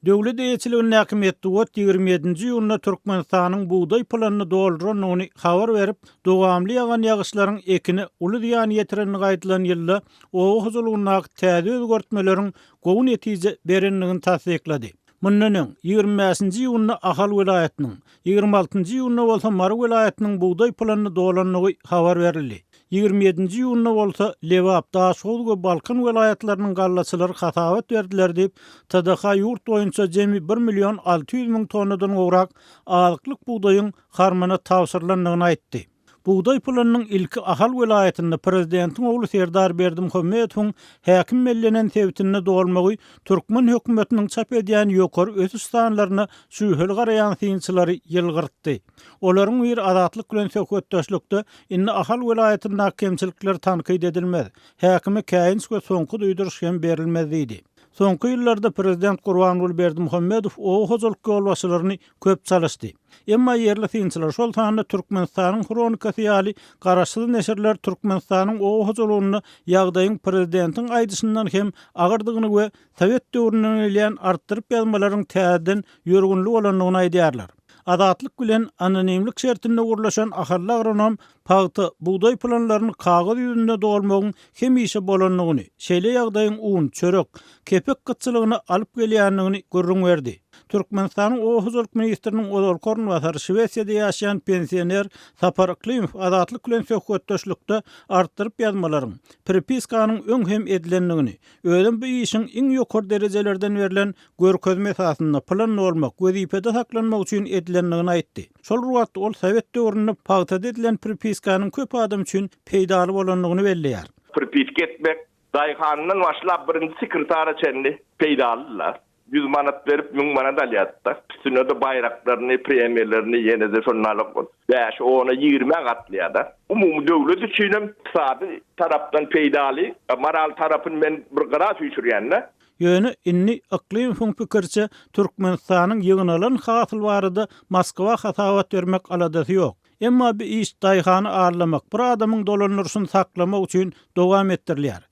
Döwlet eýeçiligindäki metbugat 27-nji iýunda Türkmenistanyň bugdaý planyny doldurandygyny habar berip, dowamly ýagan ýagyşlaryň ekine uly zyýan ýetirendigi aýdylan ýylda oba hojalygyndaky täze özgertmeleriň gowy netije berendigini tassyklady. Mundan öň, 25-nji iýunda Ahal welaýatynyň, 26-njy iýunda bolsa Mary welaýatynyň bugdaý planyny dolandygy habar berildi. 27-nji iýunda bolsa Lebap, Daşoguz we Balkan welaýatlarynyň gallaçylary hasabat berdiler diýip, TDH ýurt boýunça jemi bir million 600 müň tonnadan gowrak azyklyk bugdaýyň harmana tabşyrylandygyny aýtdy. Bugdaý pulanyň ilki Ahal welaýatynda prezidentiň ogly Serdar Berdimuhamedowyň häkim bellenen sebitinde dolmagy türkmen hökümetiniň çap edýän ýokary ösüş sanlaryna şübheli garaýan synçylary ýylgyrtdy. Olaryň biri Azatlyk bilen söhbetdeşlikde indi Ahal welaýatyndaky kemçilikler tankyt edilmez, häkime käýinç we soňky duýduryş hem berilmez diýdi. Soňky ýyllarda prezident Gurbanguly Berdimuhamedow oba hojalyk ýolbaşçylaryny köp çalyşdy. Emma ýerli synçylar, şol sanda Türkmenistanyň Hronikasy ýaly garaşsyz neşirler Türkmenistanyň oba hojalygynda ýagdaýyň prezidentiň aýdyşyndan hem agyrdygyny we sowet döwründen gelýän artdyryp ýazmalaryň täzeden ýörgünli bolandygyny aýdýarlar. Azatlyk bilen anonimlik şertinde gürleşen ahally agronom pagta, bugdaý planlaryny kagyz ýüzünde dolmagyň hemişe bolandygyny, şeýle ýagdaýyň un, çörek, kepek gytçylygyna alyp gelýändigini gürrüň berdi. Türkmenistanyň Oba hojalyk ministriniň ozalky orunbasary, Şwesiýada ýaşaýan pensioner Sapar Yklymow Azatlyk bilen söhbetdeşlikde artdyryp ýazmalaryň, pripiskanyň öň hem edilendigini, özem bu işiň iň ýokary derejelerden berlen görkezme esasynda plan dolmak, wezipede saklanmak üçin edilendigini aýtdy. Şol bir wagtda ol sowet döwründe pagtada edilen pripiskanyň köp adam üçin peýdaly bolandygyny belleýär. Pripiska etmek daýhandan başlap birinji sekretara çenli peýdalydy-la. Ýüz manat berip, müň manat alýardy-da. Üstüne-de baýraklaryny, premiýalaryny ýene-de şondalyk bäşe, ona, ýigrimä gatlaýar-da. Umumy döwlet üçinem ykdysady tarapdan peýdaly, moral tarapyny men bir gyra süýşürýän-de. Ýöne indi Yklymowyň pikiriçe, Türkmenistanyň ýygnalan hasyl barada Moskwa hasabat bermek aladasy ýok. Emma bu iş daýhany aldamak, bir adamyň dolandyryşyny saklamak üçin dowam etdirilýär.